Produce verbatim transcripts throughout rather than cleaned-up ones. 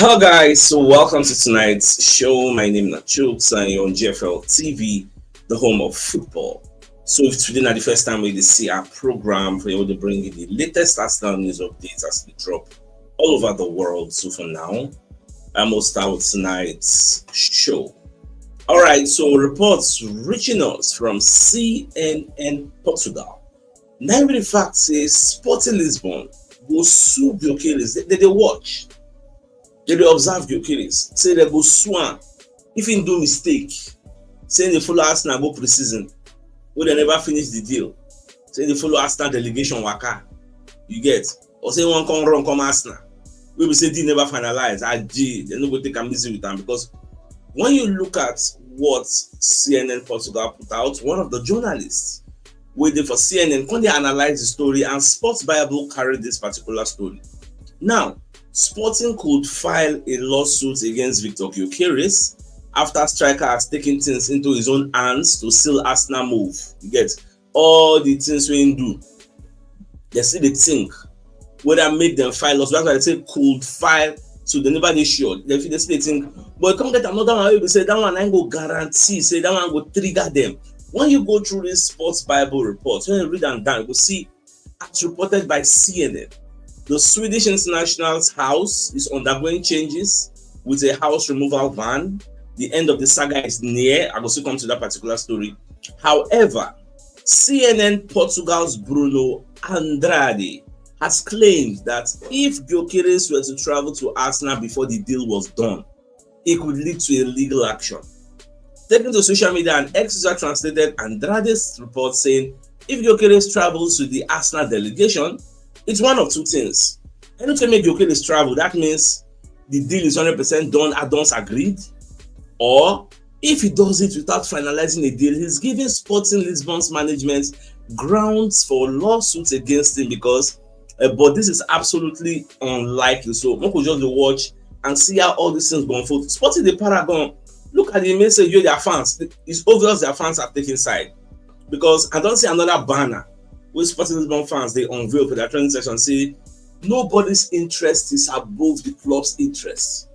Hello, guys. So, welcome to tonight's show. My name is Nachooks, and you're on G F L T V, the home of football. So, if today not the first time we see our program, for you to bring you the latest Arsenal news updates as they drop all over the world. So, for now, I'm gonna start with tonight's show. All right. So, reports reaching us from C N N Portugal. Now, the fact says Sporting Lisbon go sue Gyökeres. They, they, they watch. They dey observe Gyökeres. Say they go sue am if he do mistake. Say they follow Arsenal go pre-season, wey they never finish the deal. Say they follow Arsenal delegation waka. You get? Or say one come run come Arsenal. We will say deal never finalize. I G, they no go take am easy with am, because when you look at what C N N Portugal put out, one of the journalists wey dey for C N N come dey analyze the story, and Sports Bible carry this particular story. Now, Sporting could file a lawsuit against Victor Gyökeres after striker has taken things into his own hands to seal Arsenal move. You get? All the things wey he do, they still dey think whether make them file lawsuit. That's why they say could file. So they never dey sure. They fit dey still dey think. But come get another one wey be say that one na go guarantee say that one go trigger them. When you go through this Sports Bible report, when you read am down, you go see, as reported by C N N, the Swedish international's house is undergoing changes with a house removal van. The end of the saga is near. I go still come to that particular story. However, C N N Portugal's Bruno Andrade has claimed that if Gyökeres were to travel to Arsenal before the deal was done, it could lead to a legal action. Taking to social media, an X user translated Andrade's report saying if Gyökeres travels with the Arsenal delegation, it's one of two things. Anytime make Gyökeres travel, that means the deal is hundred percent done, add-ons agreed. Or if he does it without finalizing a deal, he's giving Sporting Lisbon's management grounds for lawsuits against him, because uh, but this is absolutely unlikely. So we could just watch and see how all these things go unfold. Sporting the Paragon, look at the message you their fans. It's obvious their fans have taken side, because I don't see another banner with Sporting Lisbon fans they unveil for their training session. See, nobody's interest is above the club's interest.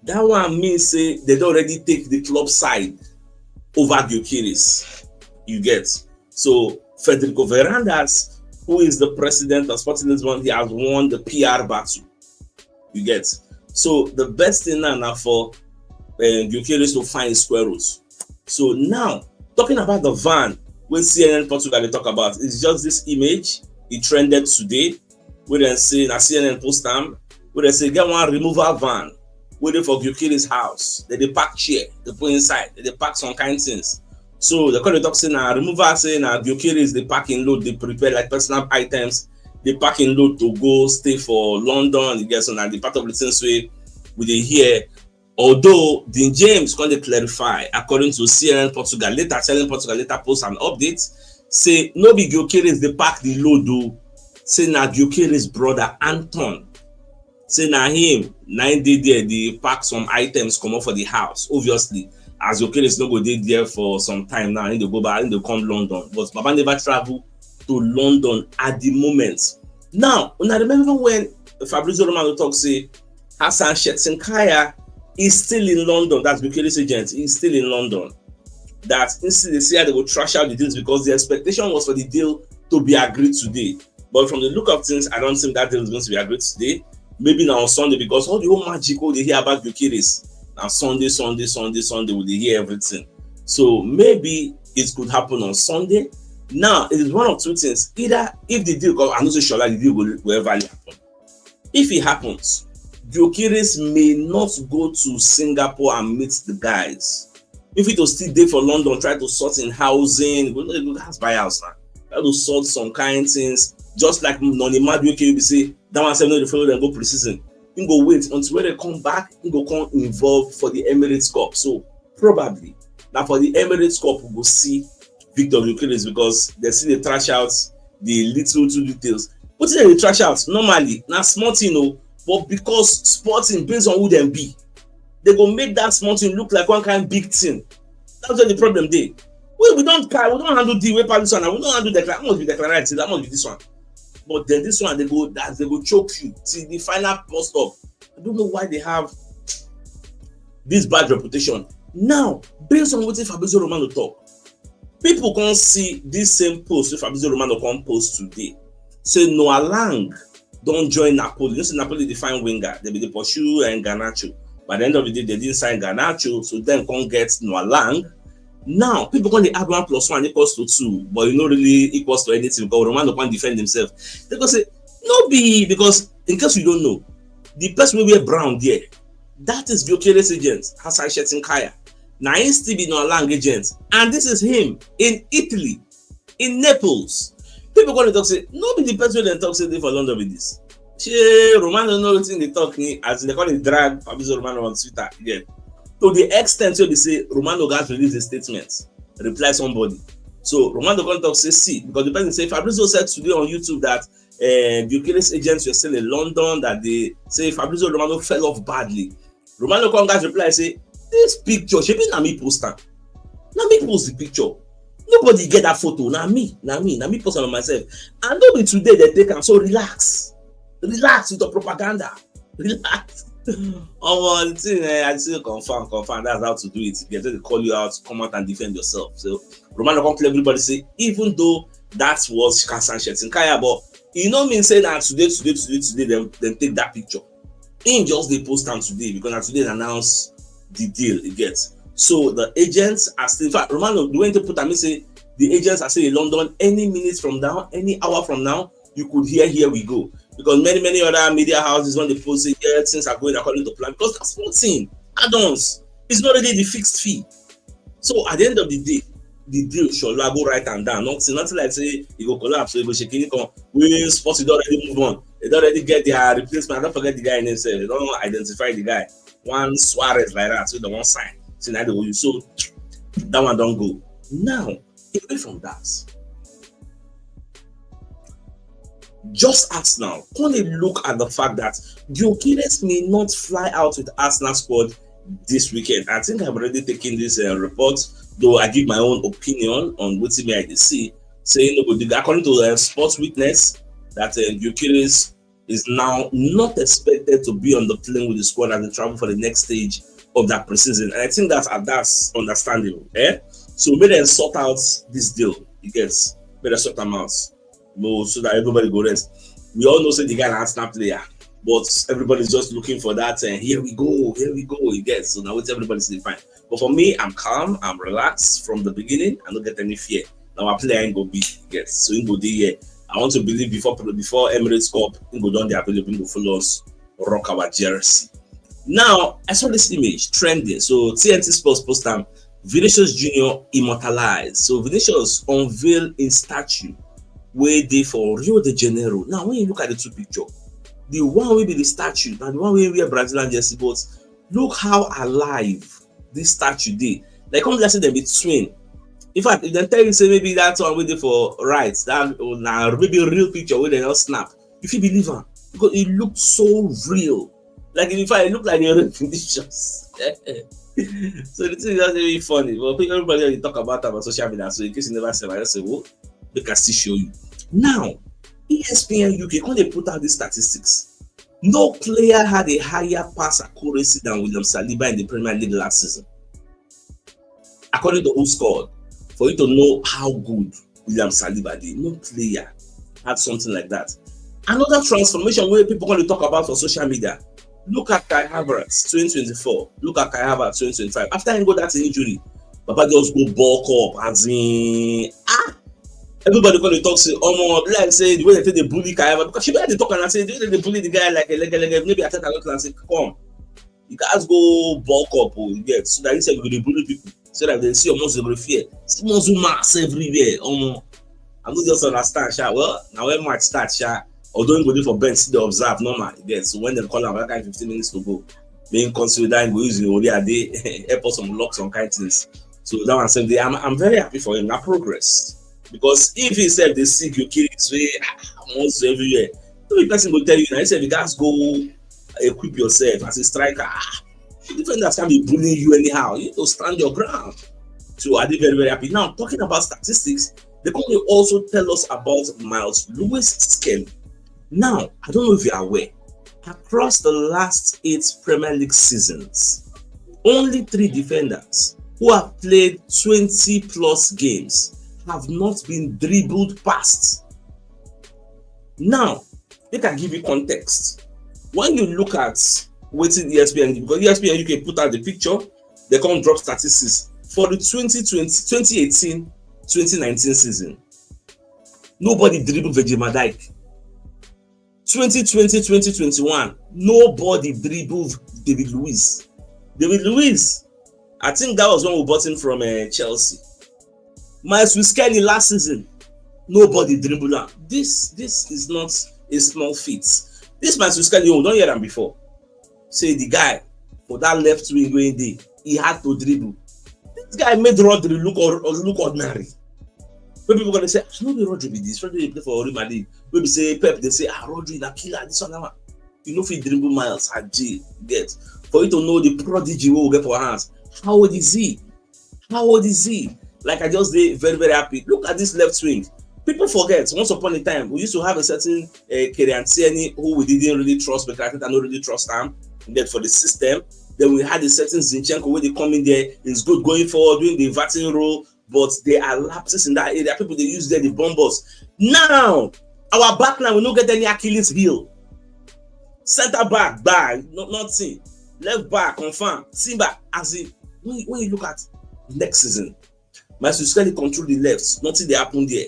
That one means say they don't already take the club side over Gyökeres. You get? So Federico Verandas, who is the president of Sporting Lisbon, he has won the P R battle. You get? So the best thing now, now for uh, Gyökeres to find square roots. So now, talking about the van, when C N N Portugal they talk about, it's just this image. It trended today. Where they say, na C N N post am, where they say get one removal van waiting for Gyökeres house. They they pack chair, they put inside, they, they pack some kind things. So they call the talk say na removal, say na Gyökeres they pack in load, they prepare like personal items, they pack in load to go stay for London. You get? So now the part of the things we we dey hear. Although Dean James come dey clarify, according to C N N Portugal, later C N N Portugal later post an update, say no be Gyökeres they pack the load though. Say na Gyökeres brother Anton. Say na him, na him dey there, they pack some items come up for the house. Obviously, as Gyökeres no go dey there for some time now, he dey go back, he dey come London. But Baba never travel to London at the moment. Now, una remember when Fabrizio Romano talk say Hassan Shetson Kaya is still in London. That's Gyökeres agent. He's still in London. That instead they say they go trash out the deals because the expectation was for the deal to be agreed today. But from the look of things, I don't think that deal is going to be agreed today. Maybe now on Sunday, because all the whole magic all they hear about Gyökeres now Sunday, Sunday, Sunday, Sunday, we dey hear everything. So maybe it could happen on Sunday. Now it is one of two things. Either if the deal come, I know say sure like the deal will, will ever happen. If it happens, Gyökeres may not go to Singapore and meet the guys. If it was still there for London, try to sort in housing, we know the house buy house now. Try to sort some kind things. Just like Noni Madueke, you be say that one sef no dey follow them go pre-season. He go wait until when they come back, he go come involved for the Emirates Cup. So probably now for the Emirates Cup, we go see Victor Gyökeres because they see the trash out the little two details. But they trash out normally, now small thing, no, but because Sporting based on who them be, they go make that small thing look like one kind big thing. That's where the problem dey. We we don't carry, we don't handle the way this one, we don't handle the that must be the clarity, that must be this one. But then this one they go that they go choke you till the final post up. I don't know why they have this bad reputation. Now, based on what Fabrizio Romano talk, people can't see this same post if Fabrizio Romano can't post today. Say Noah Lang don't join Napoli. You see Napoli define winger. They be the pursue and Garnacho. By the end of the day, they didn't sign Garnacho, so then can't get Noah Lang. Now, people can't add one plus one equals to two, but you know really equals to anything because Romano can't defend himself. They go say, no be because in case you don't know, the person we wear brown there, that is Gyökeres agent, Hassan Shetin Kaya. Now he still be Noah Lang agent, and this is him in Italy, in Naples. People gonna talk say, no be the person they talk say they for London with this. She Romano know what they talk ni as they call it drag Fabrizio Romano on Twitter again. To the extent so they say Romano guys release a statement, reply somebody. So Romano gonna talk say see because the person say Fabrizio said today on YouTube that uh, Gyökeres agents were still in London that they say Fabrizio Romano fell off badly. Romano Congas reply say this picture should be na me post am. Na me post the picture. Nobody get that photo. Na me, na me, na me post am myself. And no be today they take am. So relax, relax with the propaganda. Relax. Oh, the thing eh, I say confirm, confirm. That's how to do it. They just call you out, come out and defend yourself. So Romano come clear everybody say even though that was Hassan Shetin Kaya, but you know me say that today, today, today, today, then then take that picture. Him just dey post am today because na today they announce the deal he gets. So the agents are still, in fact, Romano, the way they put am, he say the agents are still in London any minute from now, any hour from now, you could hear here we go. Because many, many other media houses when they post it, yeah, things are going according to plan. Because that's one thing. Add-ons is not really the fixed fee. So at the end of the day, the deal sure I go write am down. Nothing, nothing like say e go collapse, so e go shake it come. We sports it already move on. They don't already get their replacement. I don't forget the guy name sef. They don't identify the guy. One Suarez like that, so they won't sign. See now they will use. So that one don't go. Now, away from that, just Arsenal, can they look at the fact that Gyökeres may not fly out with Arsenal squad this weekend? I think I've already taken this uh, report, though I give my own opinion on what me I dey see. Saying no, according to uh, Sports Witness, that uh, Gyökeres is now not expected to be on the plane with the squad as they travel for the next stage of that preseason. And I think that's uh, that's understandable. Eh? So may they sort out this deal. You get may they sort them out. No, so that everybody go rest. We all know say the guy na Arsenal player, but everybody's just looking for that. And here we go, here we go. You get so now it's everybody's fine. But for me, I'm calm, I'm relaxed from the beginning. I don't get any fear. Now I play and go big. Yes, so he go there. I want to believe before before Emirates Cup, he go down there, available, he go follow us, rock our jersey. Now I saw this image trending. So T N T Sports post am. Vinicius Junior immortalized. So Vinicius unveil in statue where they for Rio de Janeiro. Now when you look at the two picture, the one will be the statue, and the one will wear Brazilian jersey, but look how alive this statue dey. Like come just say dem be twin. In fact, if dem tell you say maybe that one wey dey for right, that na maybe real picture wey dem just snap, you fit believe am because it look so real. Like in fact, it look like a real conditions. So the thing is just really funny. But people everybody dey talk about am on social media. So in case you never see am, I just say, well, make I still show you. Now, E S P N U K come dey put out these statistics. No player had a higher pass accuracy than William Saliba in the Premier League last season. According to who scored, for you to know how good William Saliba dey, no player had something like that. Another transformation wey people come dey talk about for social media. Look at Kai Havertz twenty twenty-four. Look at Kai Havertz twenty twenty-five. After he got that injury, Papa just go bulk up as in ah. Everybody come dey talk say omo be like say the way they take dey bully Kai Havertz because she be like dey talk and say the way they dey bully the guy like a lege lege maybe I take another and say come you guys go bulk up o you get so that you sef go dey bully people so that they see your muscle go dey fear see muscle mass everywhere omo I no just understand sha well na when match start sha although him go dey for bench still dey observe normal you get so when dem call am that kind fifteen minutes to go make him consider that him go use him ori ade help us unlock some kind things so that one sef dey I'm I'm very happy for him na progress because if he sef dey sick you kill him say ah muscle everywhere no be person go tell you na he sef you gats go equip yourself as a striker ah defenders can be bullying you anyhow you need to stand your ground so I dey very very happy now talking about statistics they come dey also tell us about Miles Lewis Skelly now I don't know if you are aware Across the last eight Premier League seasons, only three defenders who have played twenty plus games have not been dribbled past. Now, make I give you context. When you look at wetin E S P N, because E S P N U K put out the picture, they come drop statistics for the twenty twenty, twenty eighteen, twenty nineteen season. Nobody dribble Virgil van Dijk. Twenty twenty, twenty twenty-one, nobody dribble David Luiz. David Luiz, I think that was when we bought him from uh, Chelsea. Myles Skelly last season, nobody dribble am. This this is not a small feat. This Myles Skelly, you don hear am before. Say the guy for that left wing wey dey, he had to dribble. This guy made Rodri look or, or look ordinary. When people gonna say, "Ah, no be Rodri be this. Rodri dey play for Real Madrid." Wey be say Pep dey say, "Ah, Rodri na killer. This one, that one." You no fit dribble Myles, Aji, get. For you to know the prodigy wey we get for hands. How old is he? How old is he? Like, I just dey very, very happy. Look at this left wing. People forget, once upon a time, we used to have a certain uh, Kieran Tierney who we didn't really trust, but I think I no really trust am. Get for the system. Then we had a certain Zinchenko wey dey come in there. He's good going forward, doing the vetting role, but there are lapses in that area. People dey use there, the bombers. Now, our back line, we no get any Achilles heel. Center back, bye, no, nothing. Left back, confirm. Timber, as in, when, when you look at next season, Myles Skelly control the left, nothing dey happen there.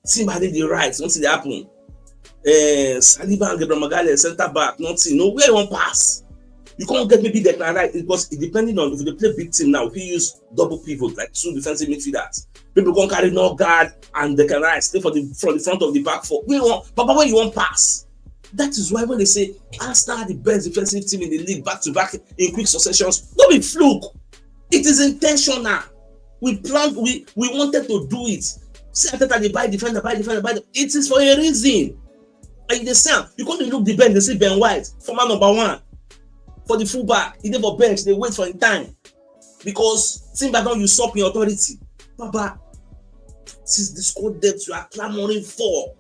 Timber dey the right, nothing dey happen. Uh, Saliba and Gabriel Magalhaes, center back, nothing. No, where you wan pass? You can't get maybe Declan Rice, because it depending on if you play big team now, if you use double pivot like two defensive midfielders, people can carry Norgard and Declan Rice stay for the from the front of the back four. Where you want, Papa, where you want pass? That is why when they say Arsenal are the best defensive team in the league back to back in quick successions, no be fluke. It is intentional. We planned, we we wanted to do it. See, Arteta dey buy defender, buy defender, buy. It is for a reason. And you dey see am, you come dey look the bench, dey see Ben White, former number one for the fullback. He dey for bench, dey wait for him time because Timber don usurp him authority. Baba, since the squad depth you are clamoring for,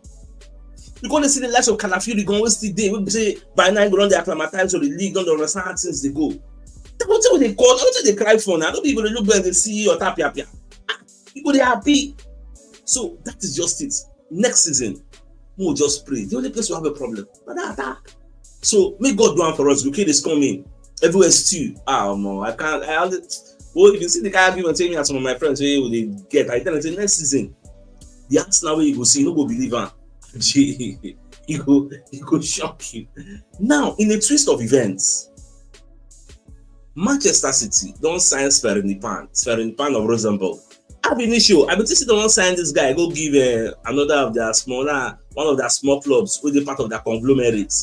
you come dey see the likes of Calafiori gan wey still dey, wey be say by now you go don dey acclimatize to the league, don dey understand how things dey go. Wetin we dey call, wetin we dey cry for now? No be you go dey look bench dey see your tap yap yap. You go dey happy. So that is just it. Next season, we will just pray. The only place we have a problem na that attack. So make God do am for us. Gukid is coming. Everywhere stew. Ah, no, I can't. I only, well, if you see the kind of argument say me and some of my friends say we dey get, I tell them say next season, the Arsenal wey you go see, you no go believe am. You go, you go shock you. Now, in a twist of events, Manchester City don sign Sverinipan, Sverinipan of Rosenborg. I bin show, I bin think say dem wan sign this guy, go give uh, another of their smaller, one of their small clubs wey dey part of their conglomerate.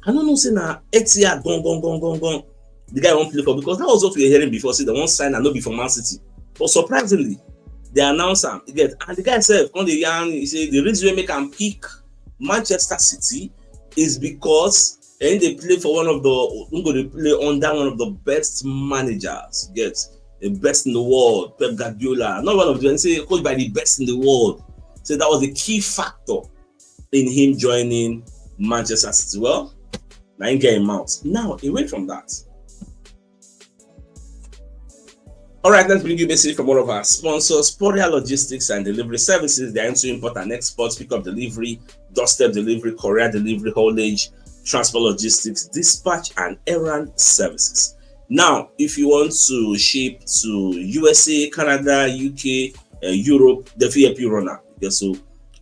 I no know say na Etihad gone, gone, gone, gone, gone. The guy wan play for, because that was what we were hearing before, say dem wan sign am, no be for Man City. But surprisingly, they announce am, you get, and the guy sef come dey yarn, he say the reason wey make am pick Manchester City is because and they play for one of the, who go dey play under one of the best managers, get, the best in the world, Pep Guardiola. Not one of them, say coached by the best in the world. So that was the key factor in him joining Manchester City. Well, now him get him out. Now, away from that, all right, let's bring you message from one of our sponsors, Poria Logistics and Delivery Services. They are into import and export, pickup delivery, doorstep delivery, courier delivery, haulage, transport logistics, dispatch, and errand services. Now, if you want to ship to U S A, Canada, U K, uh, Europe, they fit help you run am. Okay, so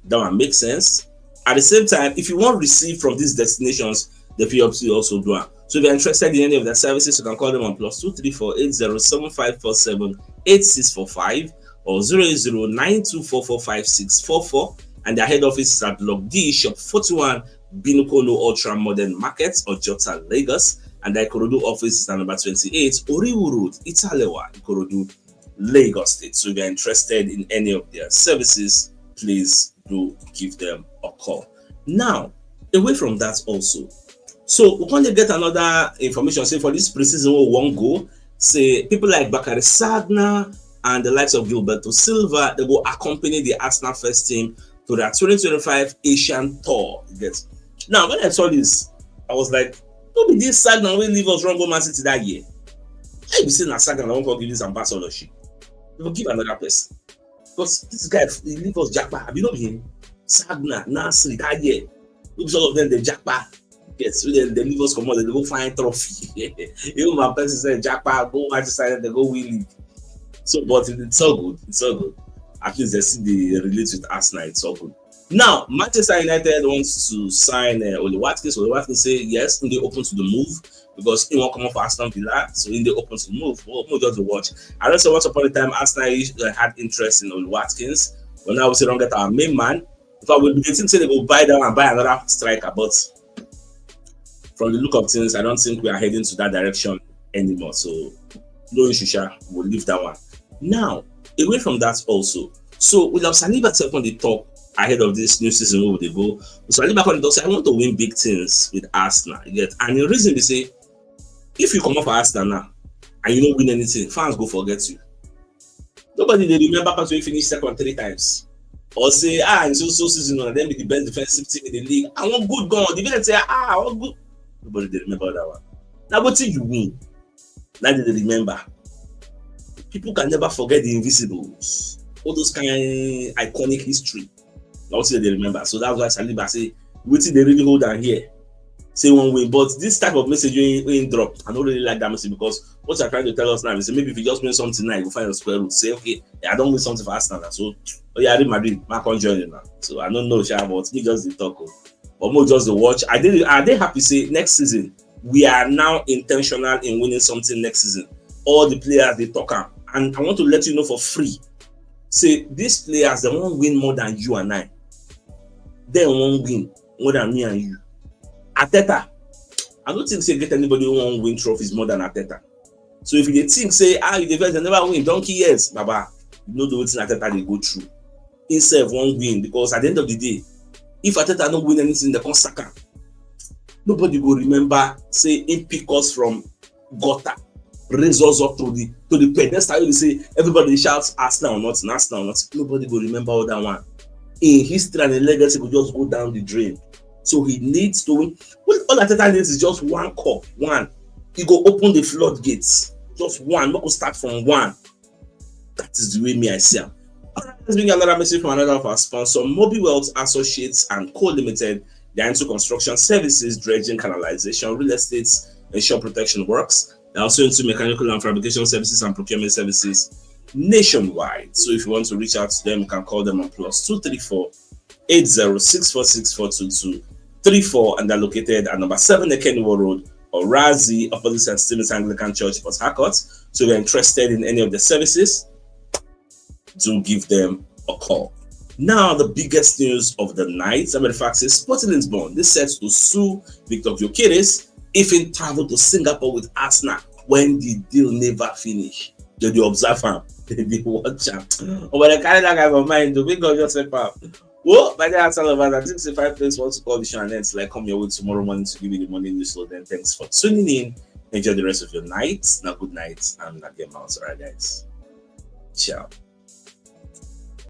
that one makes sense. At the same time, if you want receive from these destinations, they fit help you also do am. So if you're interested in any of their services, you can call them on plus two three four eight zero seven five four seven eight six four five or zero eight zero nine two four four five six four four. And their head office is at Block D, Shop forty-one, Binukolo Ultra Modern Market, Ojota, Lagos. And their Ikorodu office is at number twenty-eight, Oriwu Road, Italewa, Ikorodu, Lagos State. So if you're interested in any of their services, please do give them a call. Now, away from that also, so we come dey get another information say for this preseason wey we wan go, say people like Bakary Sagna and the likes of Gilberto Silva, they go accompany the Arsenal first team to their twenty twenty-five Asian tour. You get? Now, when I saw this, I was like, No be this Sagna wey leave us run go Man City that year. How you be say na Sagna na wan come give this ambassadorship? You go give another person. Because this guy, he leave us japa. Abi no be him? Sagna, Nasri that year. No be all of them dey japa. Yes, so dem, dem leave us comot, dem go find trophy. Even my person sef japa, go Manchester United, dem go win league. So, but it, it's all good. It's all good. At least they see the relate with Arsenal. It's all good. Now, Manchester United wants to sign uh, Oli Watkins. Oli Watkins say yes, they open to the move because he won't come off Aston Villa, so he they open to the move. We'll, we'll just watch. I don't say once upon a time Arsenal uh, had interest in Oli Watkins, but now we say don't get our main man. In fact, we begin to say they go buy down and buy another striker, but from the look of things, I don't think we are heading to that direction anymore. So no issue, sha. We'll leave that one. Now, away from that also. So William Saliba second the talk ahead of this new season where they go. So Saliba come talk say I want to win big things with Arsenal. You get, and the reason they say if you come off Arsenal now and you don't win anything, fans go forget you. Nobody they remember because we finished second three times. Or say, ah, in so so season, and then be the best defensive team in the league. I want good gun. The villain say, ah, I want good. Nobody they remember that one. Now what thing you win? Now they remember. People can never forget the Invisibles. All those kind iconic history. Now what they remember. So that's why Saliba say, what they really hold on here? Say one win. But this type of message you ain't, ain't drop. I don't really like that message because what you're trying to tell us now is maybe if you just win something now, you find a square root. Say, okay, yeah, I don't win something for Arsenal. So, oh yeah, Real Madrid, Mark on joining now. So I don't know, sha, but me just the talk. Oh. But more just the watch. I did I did happy say next season we are now intentional in winning something next season. All the players they talk am. And I want to let you know for free. Say these players they won't win more than you and I. They won't win more than me and you. Arteta, I don't think say get anybody who won't win trophies more than Arteta. So if you dey think say ah you dey vex dem never win donkey years, baba, you no know wetin Arteta dey go through. Himself wan win because at the end of the day, if Arteta no win anything, dem come sack am. Nobody go remember say he pick us from gutter, raise us up to the to the pedestal. You say everybody shouts Arsenal or nothing, Arsenal or nothing. Nobody go remember all that one. In history and in legacy go just go down the drain. So he needs to win. Well, all Arteta needs is just one cup, one. He go open the floodgates. Just one. We go start from one. That is the way me I see am. All right, let's bring another message from another of our sponsor, Mobi Wealth Associates and Co Limited. They are into construction services, dredging, canalization, real estate, and shore protection works. They're also into mechanical and fabrication services and procurement services nationwide. So if you want to reach out to them, you can call them on plus two three four eight zero six four six four two two three four, and they're located at number seven Ekeniwo Road, Orazi, opposite Saint Stephen's Anglican Church, Port Harcourt. So if you're interested in any of the services, do give them a call. Now, the biggest news of the night, as a matter of fact, is Sporting Lisbon. They set to sue Victor Gyökeres if he travel to Singapore with Arsenal when the deal never finish. They dey observe am, they dey watch am. Oh, but they carry that guy for mind, do we go just help am? Well, by the answer of us, I think say five things want to call the show and ends like come your way tomorrow morning to give you the morning news. So then, thanks for tuning in. Enjoy the rest of your night. Now, good night and not get mouse. All right, guys. Ciao.